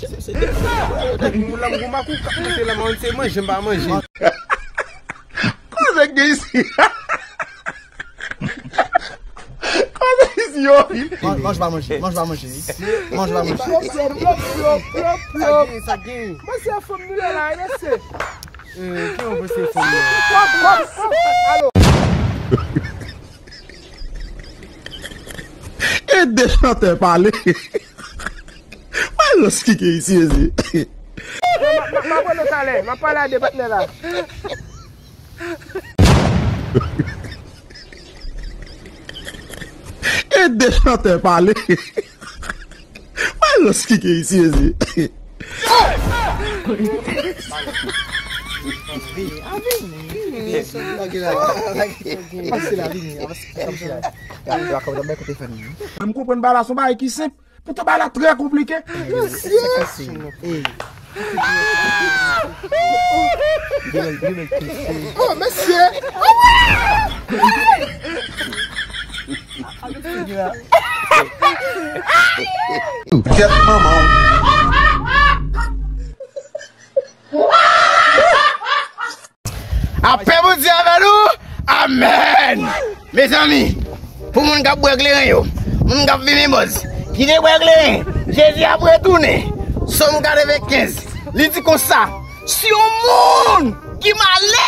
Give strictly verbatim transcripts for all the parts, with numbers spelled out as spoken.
Se, se de fwa. Moun lan gou makou k ap monte la, mwen se manje, m pa manje. Koze k gen isi? Koze isi yo? Manje pa manje, manje pa manje. Manje pa manje. Plop, plop, plop, plop, plop, plop. Sa gen, sa gen. Mwen se fanm nou ye la, mesye. Eh, ki yon mesye fanm nou ye? Kòb, kòb, kòb. Alo. E de chantè pale. Mwen lòs ki gen isi, Jezi. M ap, m ap, m ap rele w talè. M ap pale a de patnè la. E de chantè pale. Mwen lòs ki gen isi, Jezi. M konprann bagay la se yon bagay ki senp. Poutan bagay la trè konplike. Mesye! Oh, mesye! Tèt manman w. Lapè Bondye avè nou. Amèn. Mezanmi, pou moun k ap bwè kleren yo, moun k ap fimen bòz, kite bwè kleren. Jezi ap retounen. Sòm katrevenkenz, li di konsa, si yon moun ki malè,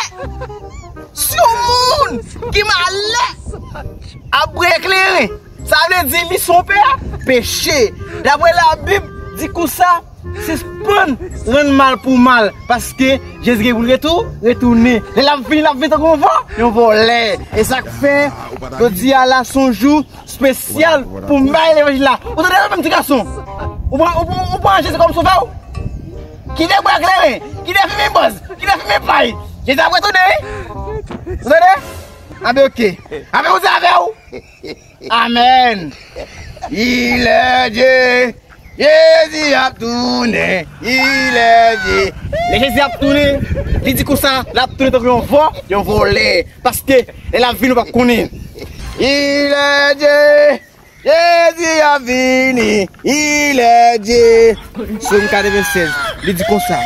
si yon moun ki malè ap bwè kleren, sa vle di li se yon pe-, peche. Dapre Labib, di konsa, sispann rann mal pou mal, paske Jezi gen pou l retou-, retounen. Lè l ap vini, l ap vini tankou yon vò-, yon vòlè. E sa k fè, jodi a la, se yon jou espesyal pou m bay levanjil la. Ou tande sa, menm ti gason? Ou pran, ou, ou, ou pran Jezi kòm sovè w? Kite bwè kleren, kite fimen bòz, kite fimen pay. Jezi ap retounen, wi. Ou tande? Anben, oke. Anben, Bondye avè w. Amèn. Il est Dieu. Jezi ap tounen. Il est Dieu. Lè Jezi ap tounen, li di konsa, l ap tounen tankou yon vò-, yon vòlè. Paske lè l ap vini, ou p ap konnen. Il est Dieu. Jezi ap vini. Il est Dieu. Sòm katrevennsèz, li di konsa,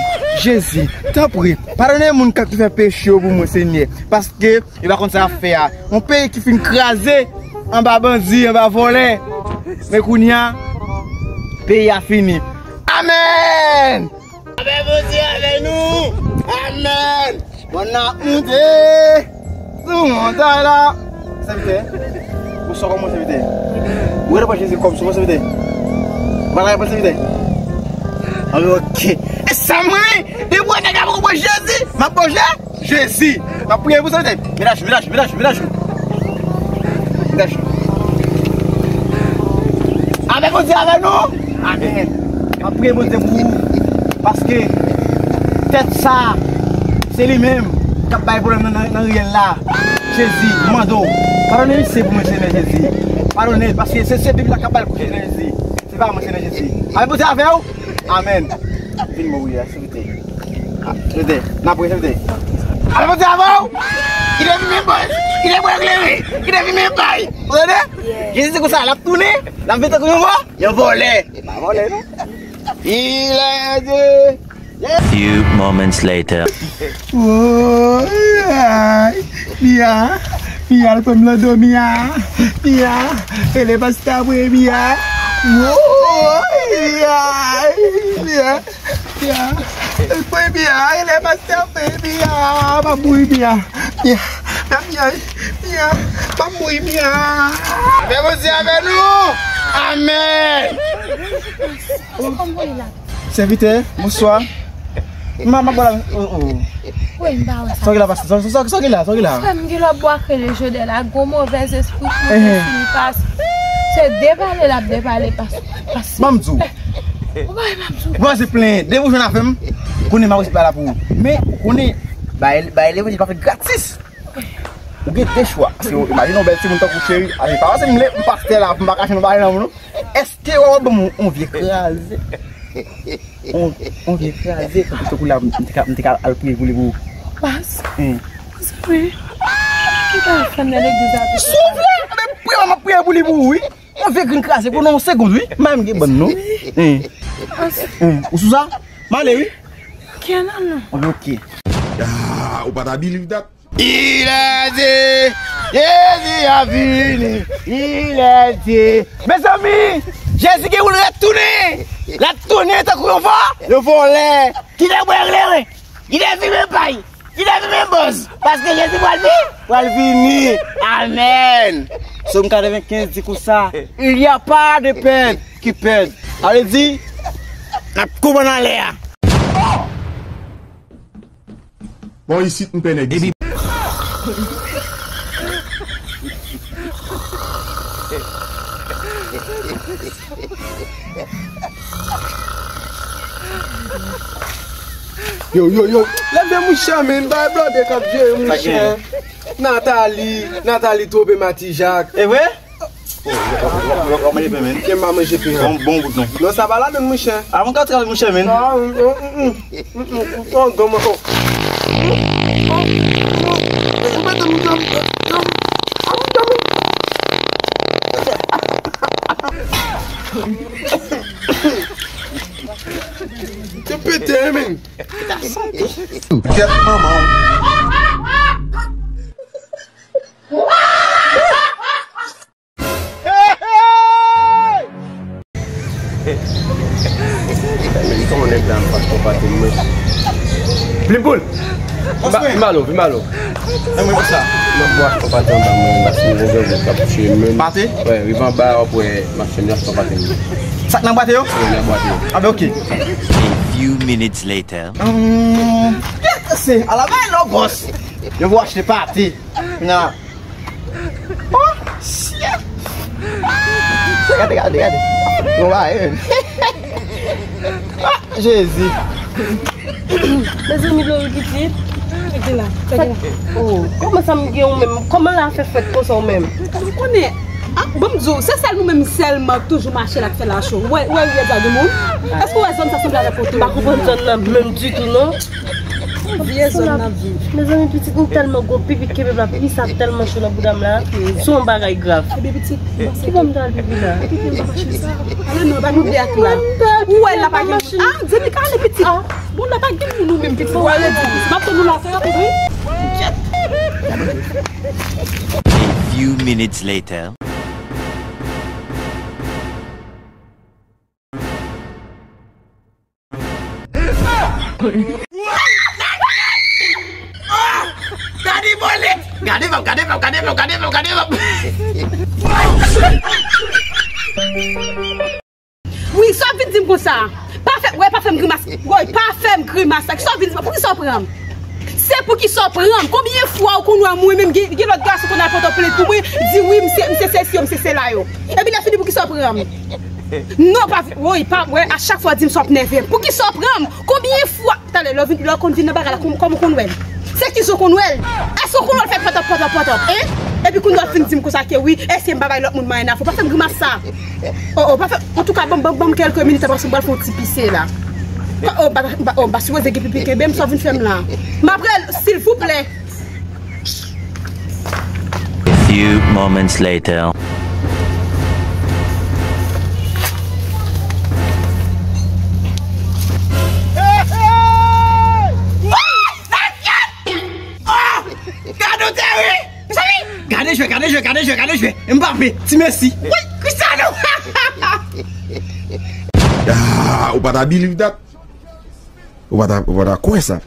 Jezi, tanpri, padone moun k ap fè peche yo pou mwen, Senyè, paske yo pa konn sa y ap fè a. Yon peyi ki fin kraze anba bandi, anba vòlè. Men kounye a, peyi a fini. Amèn! Amèn, Bondye avè nou! Amèn! Bon, n ap monte sou montay la. Sèvitè, ou sò kòman sèvitè? Ou rete pran Jezi kòm sovè sèvitè? Ou pa rete pran sèvitè? Anben, oke. E sa mwen, depi nèg la poko pran Jezi, m ap pran Je-, Jezi. M ap priye pou sèvitè. Medaj, medaj, medaj, medaj. Medaj. Amèn, Bondye avè nou. Amèn. M ap priye Bondye pou ou. Paske tèt sa, se li menm k ap bay pwoblèm nan, nan, nan riyèl la. Jezi, m mande w, padone misye pou mwen, Senyè Jezi. Padone l, paske se, se Bib la k ap bay l pou Senyè Jezi. Se pa mwen, Senyè Jezi. Amèn, Bondye avè w. Amèn. Vin mwen, wi, a, silvouplè. A, silvouplè. N ap priye, silvouplè. Amèn, Bondye avè w. Kite fimen bòz. Kite bwè kleren. Kite fimen pay. Ou tande? Jezi di konsa, l ap tounen, l ap vin tankou yon vò-, yon vòlè. E pa vòlè, non. Il est Dieu. Few moments later. Woy, ay, Mia, Mia, al pran m nan do, Mia, Mia, rele pastè a pou Mia. Woy, Mia, Mia, Mia, al pran Mia, rele pastè a pou Mia, m ap mouri, Mia, Mia, Mia, Mia, m ap mouri, Mia. Fè Bondye avè nou. Amèn. Sèvitè, bonswa. M ap, m ap ba la, oh, oh. Wi, m pa wè sa. Sa w gen la, pastè? Sa, sa, sa w gen la? Sa w gen la? Frè m, gen lòt bwa krele jodè la, gwo movèz espri, eh, eh, fini pas. Se depale l ap depale, pas, pas. Ban m di w. Ou pa wè m ap di w. Ou pa se plenyen. Depi w jwenn avè m, konnen m ap resi pa la pou ou. Men, ou konnen, bay, bay levanjil pa fèt gratis. Ou gen de chwa. Paske, imajine yon bèl timoun tankou Cheri. A, se pa paske m le, m pastè la, m pa ka chante yon bagay nan moun, non. Èske w ap ban m yon, yon vye kraze? Yon, yon vye kraze, tankou, tankou la, m te ka, m te ka al priye pou li pou ou. Pas. Hein. Mezanmi. Ki ka fè m nan legliz la? Si w vle, men priye, m ap priye pou li pou ou, wi. Yon vye grenn kraze, pou nan yon segonn, wi. M pa menm gen bann, non. Hein. Ou sou sa? M ale, wi. Kenanm non. Ok. Ah, ou pa ta believe that? Il est dit, Jezi a vini. Il est dit. Mezanmi, Jezi gen pou l retounen. L ap tounen tankou yon vò, yon vòlè. Kite bwè kleren. Kite fimen pay. Kite fimen bòz. Paske Jezi pral vi-, pral vini. Amèn. Sòm katrevenkenz di konsa, il n'y a pas de peine qui pèse. Sa vle di, n ap konprann anlè a. Bon, isit m pè nèg isit. Yo, yo, yo. Leve mouche, men, bay blòdè k ap jere mouche. Nathalie, Nathalie twonpe Mati Jak. E vre? Ou manje pen, men. Ke m pa manje pen an. Bon, bon bout, non. Non, sa pa ladann, mouche. Avan ka travay, mouche, men. Ah, mm, mm, mm, mm, mm, mm, oh, gòm ankò. Ou mete m gòm, gòm, gòm. Te pete, men. Kèt manman. Li kòman nèg la, m pa konpati mwen. Plim poul! Vin ba, vin ba lo, vin ba lo. Mwen, mwen, sa. Mwen bwè konpati anba mwen, paske mwen gen gwo kap tiye mwen. Pate? Wè, rive anba, w ap wè machin yo ap konpati mwen. Sa k nan bwate yo? Wi, nan bwate yo. A ben, ok. A few minutes later. Hum, se ala bay lo bòs. Yo vou achte pate. Nan. Oh, shit. Gade, gade, gade. Bon bagay, men. Ah, Jezi. Mezanmi, Lori pitit. Chèke la, chèke la. Oh, kòman sa m gen ou menm? Kòman la fè fèt konsa ou menm? M konnen. Ah, bon, m di w, se sèl nou menm sèlman k toujou mache la k fè la cho. Wè, wè, wè, gade moun. Èske w wè zòn sa sanble avèk kote? M pa konprann zòn nan menm ditou, non. Vye zòn nan vye. Mezanmi, pitit, m tèlman gwo, pipi kenbe m la, pipi sa tèlman cho nan bouda m la. Se yon bagay grav. Ki bò m ta al pipi la? Ale non, pa bliye ak la. Ou wè la pa gen moun. Ah, di li ka ale pitit. Bon, la pa gen moun ou menm pitit. Ou ale di. M ap tann ou la, fè rapid, wi. A few minutes later. Gade bolit! Gade vap, gade vap, gade vap, gade vap, gade vap! Wi, sa w ap vin di m konsa? Pa fè, wè, pa fè m grimas. Woy, pa fè m grimas. Sa w ap vin di m? Poukisa w pran m? Se poukisa w pran m? Konbyen fwa ou konn wè mwen menm gen, gen lòt gason konn al pote plent pou mwen, di wi, m se, m se sesi yo, m se sela yo. Epi lè fini, poukisa w pran m? Non, pa, woy, pa, wè, a chak fwa w di m sa w ap nève m. Poukisa w pran m? Konbyen fwa? Talè, lè w vin, lè w konn vin nan bagay la, kòm, kòm ou konn wè l? Se ki jan w konn wè l? Èske w konn wè l fè pòtòp, pòtòp, pòtòp, en? Epi kounye a w fin di m konsa ke wi, èske m pa bay lòt moun mwayen afè? Pa fè m grimas sa. Oh, oh, pa fè, antouka, ban m, ban m, ban m kèlke minit, paske m pral fè yon ti pise la. Oh, oh, m pa, m pa, oh, m pa sipoze gen pipi kenbe m, sa w vin fè m la. M ap rele, silvouplè. A few moments later. Oh! Gade w tè wi! Mezanmi! Gade jwè, gade jwè, gade jwè, gade jwè! Mbappé, ti Messi! Wi, Cristiano! Ah, ou pa ta believe that? Ou pa ta, ou pa ta kwè sa?